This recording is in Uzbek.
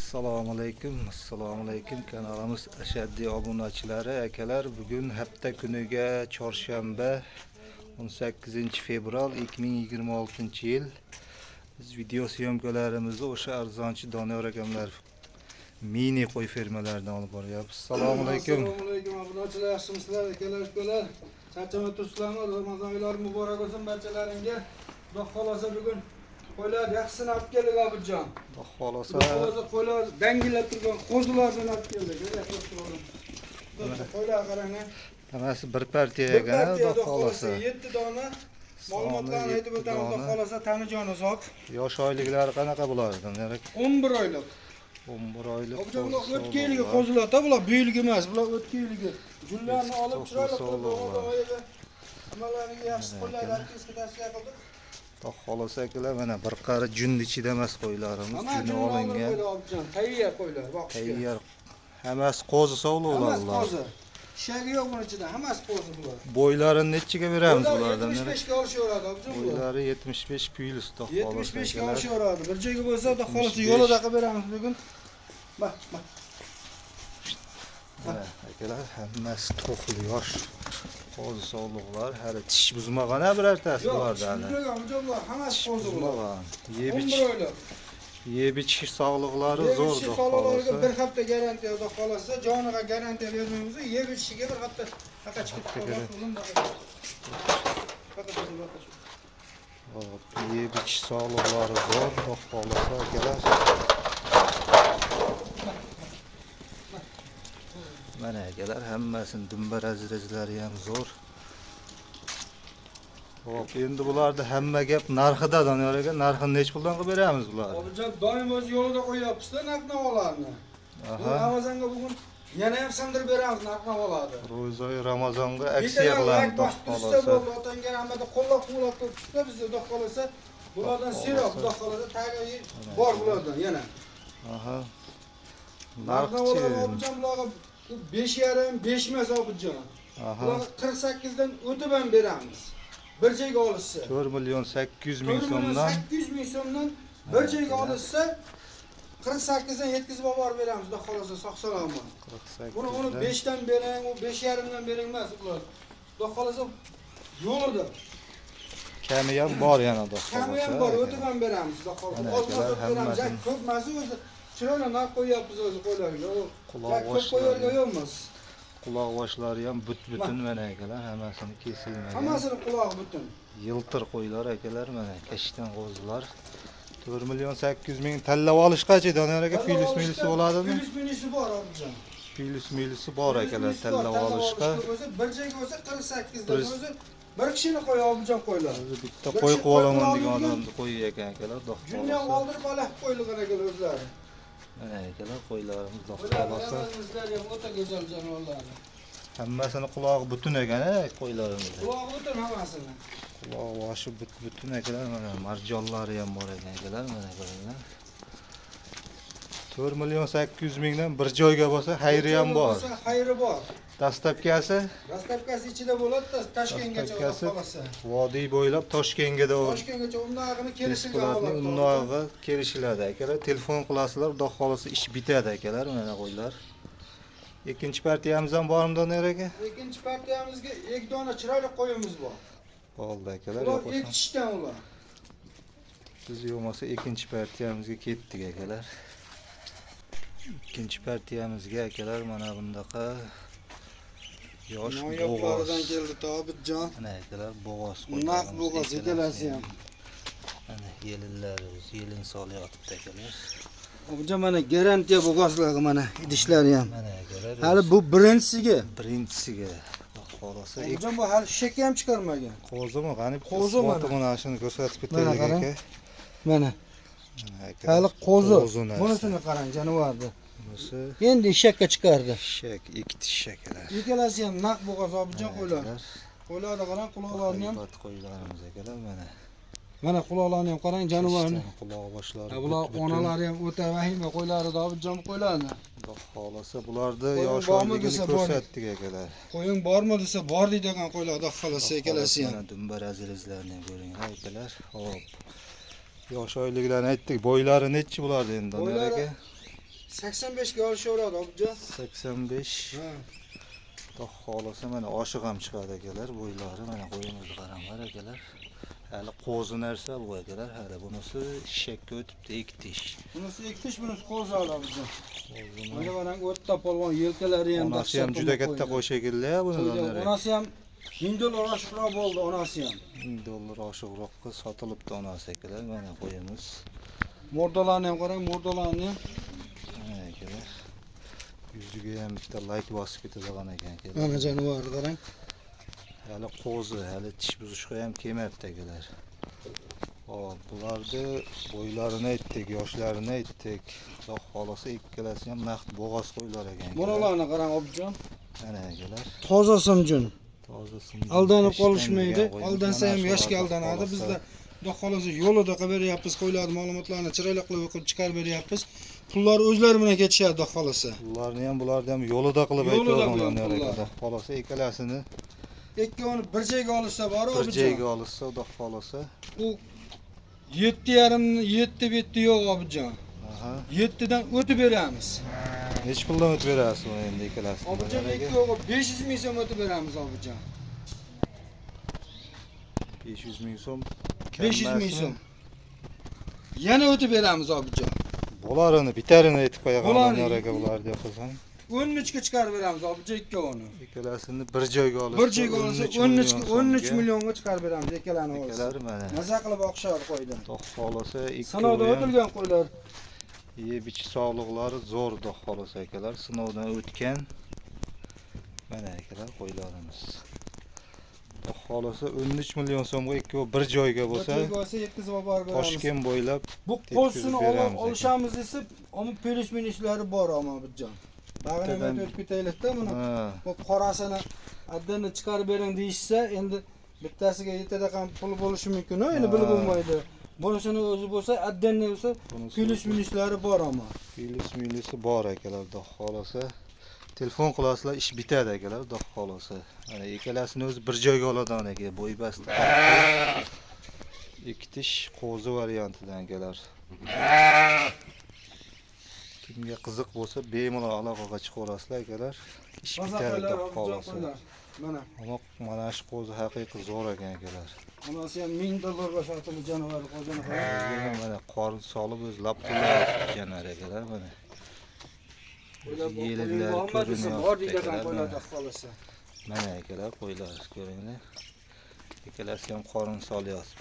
Assalomu alaykum, assalomu alaykum kanalimiz ashaddiy obunachilari, akalar. Bugun hafta kuniga chorshanba, 18 fevral 2026 yil. Biz video syomkalarimizni o'sha arzonchi Doniyor akamlar mini qo'y fermalaridan olib boryapmiz. Assalomu alaykum. Assalomu alaykum obunachilar, yaxshimisizlar, akalar, ukalar. Charchamay turibsizlarmi? Ramazon oylari muborak bo'lsin barchalaringga. Xudo xolasa bugun qo'ylar yaxshisini olib keldik, Obidjon. Xudo xohlasa Xudo xolasa qo'ylar dangillab turgan qo'zilardan olib keldik. Qo'ylar qarang. Hammasi bir partiya Bir ekan, partiya xudo xudo xolasa xohlasa. 7 dona. Ma'lumotlarni aytib Yetti o'tamiz, xudo dona. xolasa tani joni sog'. Yosh oyliklari qanaqa bular? Doniyor aka? 11 oylik. 11 oylik. Obidjon, bular qo'zi o'tgan yilgi sog'liqlar. qo'zilar-da, bular bu yilgi emas, bular o'tgan yilgi. Jullarni olib To'qli chiroyli qilib sog'liqlar. Ramazon oyiga hammalariga yaxshi Mana qo'ylar akalar. olib tavsiya qildik. Xudo xohlasa akalar, mana bir qari junni ichida emas qo'ylarimiz, Hamma juni juni olingan. qo'ylar, Obidjon, tayyor qo'ylar boqishga. Tayyor. Hammasi qo'zi sog'liqlar Hammasi bular. qo'zi. Ishagi yo'q buni ichida, hammasi qo'zi bular. Bo'ylarini nechiga beramiz Bular bulardan? 75 ga olishaveradi, Obidjon bular. Bo'ylari 75 plyus, xudo xohlasa 75 ga akalar. olishaveradi. Bir joyga bo'lsa, xudo xohlasa 75. yo'lida qilib beramiz bugun. Bak, bak. Mana akalar, hammasi to'qli yosh. Qo'zi sog'liqlar, hali tish buzmagan ha birortasi Yo'q, bularda hali. tushunmagan, Obidjon, bular hammasi Tish qo'zi bular. buzmagan. Yeb 11 ich, oylik. yeb ichish sog'liqlari zo'r, Yeb ichish xudo sog'liqlariga xohlasa. bir hafta garantiya, xudo xohlasa, joniga garantiya bermaymiz. Yeb ichishiga bir hafta faqa chiqib qoladi. Faqa. Hop, yeb ichish sog'liqlari zo'r, xudo xohlasa akalar. Mana akalar, hammasini dumba razrezlari ham zo'r. Hop, endi bularni hamma gap narxida, Doniyor aka, narxini nechi puldan qilib beramiz bularni? Obidjon, doim o'z yo'lida qo'yyapmiz-da narx-navolarni. Bu Ramazonga bugun yana ham sindirib beramiz narx-navolarni. Ro'zai Ramazonga aksiya Bittadan qilamiz, layk xudo bosib tursa xohlasa. bo'ldi, otangga rahmatga qo'llab-quvvatlab tursa bizni, xudo xohlasa bulardan Xudo seroq, xohlasa. xudo xohlasa tagi bor bulardan yana. Aha. Narx-navolar, Narxchi. Obidjon, bularga 5,5 5 emas, Obidjon. Aha. Bularga 48 dan o'tib ham beramiz. Bir joyga olishsa. 4 million 800 ming 4 million so'mdan 800 ming so'mdan bir joyga olishsa 48 dan yetkazib olib borib beramiz, xudo xohlasa sog' salomat. 48 Buni uni dan 5 dan bering, u 5,5 dan bering emas ular. Xudo xohlasa yo'lida. Kami ham bor yana, xudo Kami ham xohlasa. bor, o'tib ham beramiz, xudo xohlasa. Mana Oz akalar, o'tib beramiz. hammasini- Ko'p emas o'zi. Chiroyli narx qo'yyapmiz o'zi qo'ylarga. U Quloq ko'p boshlari. qo'yarga yo'qmiz. Quloq boshlari ham but-butun mana akalar, hammasini kesilmagan. Hammasini qulog'i butun. Yiltir qo'ylar akalar, mana kashtan qo'zilar. 4 million 800 ming tanlab olishgachi, Doniyor aka, plyus minusi bo'ladimi? Plyus minusi bor, Obidjon. Plyus minusi bor akalar, Plyus minusi bor, tanlab olishga. O'zi bir joyga bo'lsa 48 dan Bir- o'zi bir kishini qo'y, Obidjon, qo'ylar. O'zi bitta Bir qo'y kishi qilib olaman qo'y degan qilib odamni qo'yi ekan akalar, xudo Junni ham xohlasa. oldirib olib qo'yilgan ekan o'zlari. Mana akalar, qo'ylarimiz xudo Bular xohlasa. o'zlari ham o'ta go'zal jonivorlar. Hammasini qulog'i butun ekan, a, qo'ylarimiz. Qulog'i butun hammasini. Quloq boshi butun akalar, mana marjonlari ham bor ekan akalar, mana ko'ringlar. 4 million 800 mingdan bir joyga bo'lsa xayri ham bor. Bo'lsa xayri bor. Dastlabkasi Rastabkasi ichida bo'ladi, Toshkentgacha xudo Dastlabkasi xohlasa. vodiy bo'ylab Toshkentga to'g'ri. Toshkentgacha undag'ini kelishilgan Besplatni holatda. undog'i kelishiladi akalar. Telefon qilasizlar, xudo xohlasa ish bitadi akalar, mana qo'ylar. Ikkinchi partiyamiz ham bormi, Doniyor aka? Ikkinchi partiyamizga ikki dona chiroyli qo'yimiz bor. Bo'ldi akalar, Ular yo'qolsa. ikki tishdan ular. Biz yo'qmasa ikkinchi partiyamizga ketdik akalar. Ikkinchi partiyamizga akalar mana bundaqa yosh Noyoblaridan bo'g'oz. keldi, Obidjon. Mana akalar, bo'g'oz Naq qo'ylarimiz bo'g'oz ikkalasi ham. Mana yelinlari o'zi yelin solyotibdi akalar. Obidjon, mana garantiya bo'g'ozlari, mana idishlari ham. Mana akalar. Hali bu birinchisiga. Birinchisiga xudo xohlasa. Obidjon, bu hali shakka ham chiqarmagan. Qo'zimi qani? Qo'zi Isboti mana. Mana shuni ko'rsatib Mana ketaylik qarang. aka. Mana Mana akalar, hali qo'zi. Qo'zi narsa. Bunisini qarang, jonivorni. Bunisi Endi eshakka chiqardi. eshak, ikki tish akalar. Ikkalasi ham naq bo'g'oz, Obidjon, qo'ylar. Akalar, Qo'ylarni qarang, quloqlarini ham. Haybat qo'ylarimiz akalar mana. Mana quloqlarini ham qarang, jonivorni. Kashtan Quloq boshlari. Ha, bular but-butun. onalari ham o'ta vahima qo'ylari, Obidjon, qo'ylarni. Xudo xohlasa bularni Qo'ying yosh bormi oyligini desa bor. ko'rsatdik akalar. Qo'ying bormi desa bor deydigan qo'ylar, xudo xohlasa ikkalasi ham. Mana dumba razrezlarini ham ko'ringlar akalar. Hop. Yosh oyliklarni aytdik. Bo'ylari nechi bularni endi, Doniyor Bo'ylari aka? 85 ga olishaveradi obidjon. 85. Ha. Xudo xohlasa mana oshiq ham chiqadi akalar, bo'ylari mana qo'yimizni qaranglar akalar. Hali qo'zi narsa bu akalar, hali bunisi eshakka o'tibdi, ikki tish. Bunisi ikki tish, bunisi qo'zi hali obidjon. Qo'zini Mana qarang, o'tta polvon yelkalari ham onasi ham juda katta qo'y shekilli buni. Onasi ham $1000 oshiqroq bo'ldi, onasi ham. $1000 oshiqroqqa sotilibdi onasi akalar. Mana qo'yimiz. Murdalarni ham qarang, murdalarni ham. Mana akalar. Yuziga ham bitta layk bosib ketadigan ekan akalar. Mana jonivorni qarang. Hali qo'zi, hali tish buzishga ham kelmayapti akalar. Hop, bularni bo'ylarini aytdik, yoshlarini aytdik. Xudo xohlasa ikkalasi ham naqd bo'g'oz qo'ylar ekan. Bunalarni qarang obidjon. Mana akalar, Toza simjun. toza simjun. Aldanib tashdan qolishmaydi. degan qo'yimiz. Aldansa Mana ham yoshga shularni aldanadi. xohlasa Bizda Xudo xohlasa yo'lida qilib beryapmiz, qo'ylarni ma'lumotlarni chiroyli qilib o'qib chiqarib beryapmiz. Pullar o'zlari bilan ketishadi Xudo xohlasa. Pullarni ham, bularni ham yo'lida qilib Yo'lida aytib qilib Xudo pullar. xohlasa ikkalasini Ikkovini bir joyga olishsa bor bir obidjon. joyga olishsa, Xudo xohlasa. U 7,5 7 betdi yo'q obidjon. Aha. 7dan o'tib beramiz. Nechi puldan o'tib berasiz buni endi ikkalasini? Obidjon Mana aka, ikkovi 500 ming so'm o'tib beramiz obidjon. 500 ming so'm. 500 ming Kammasmi? so'm. Yana o'tib beramiz obidjon. Bo'larini, bitarini aytib qo'yaman Bo'larini. Doniyor aka bularni yoqasan. 13 ga chiqarib beramiz obidjon ikkovini. Ikkalasini bir joyga olishsa, Bir joyga olsa 13 13 13 millionga chiqarib beramiz ikkalani olsa. Akalar mana. Maza qilib oqishadi qo'ydan. Xudo xohlasa Sinovdan ikkovi ham o'tilgan qo'ylar. yeb ichish sog'liqlari zo'r, Xudo xohlasa akalar, sinovdan o'tgan. Mana akalar qo'ylarimiz. Xudo xohlasa 13 million so'mga ikkovi bir joyga Bo'lsa, bo'lsa, bir joyga olsa yetkazib olib borib beramiz. Toshkent bo'ylab Bu yetkazib qo'zisini olib beramiz aka. olishamiz desa, ammo pelish minishlari bor ammo obidjon. Bag'ini Bittadan- o'tib ketaylikda buni. Ha, Bu qorasini addini chiqarib bering deyishsa, endi bittasiga yetadigan pul bo'lishi mumkin, endi bilib Ha. bo'lmaydi. Bunisini o'zi bo'lsa, addini bo'lsa, bunisi pelish minishlari bor ammo. Plyus minusi bor akalar, Xudo xohlasa. Telefon qilasizlar, ish bitadi akalar, Xudo xohlasa. Mana ikkalasini o'zi bir joyga oladi aka, bo'y basti. Ikki tish qo'zi variantidan akalar. Kimga qiziq bo'lsa, bemalol aloqaga chiqaverasizlar akalar. Ish Maza bitadi, qo'ylar, Xudo obidjon xohlasa. qo'ylar. Mana Ammo mana shu qo'zi haqiqiy zo'r ekan akalar. onasi ham $1000 ga sotildi jonivor qo'zini qarang. Mana qorin solib o'zi lapillab janar akalar mana. Qo'ylar O'zi yelinlari bormi desa, bor ko'rinyapti deydigan akalar, qo'ylar mana. Xudo xohlasa. Mana akalar qo'ylar ko'ringlar. Ikkalasi ham qorin solyapti.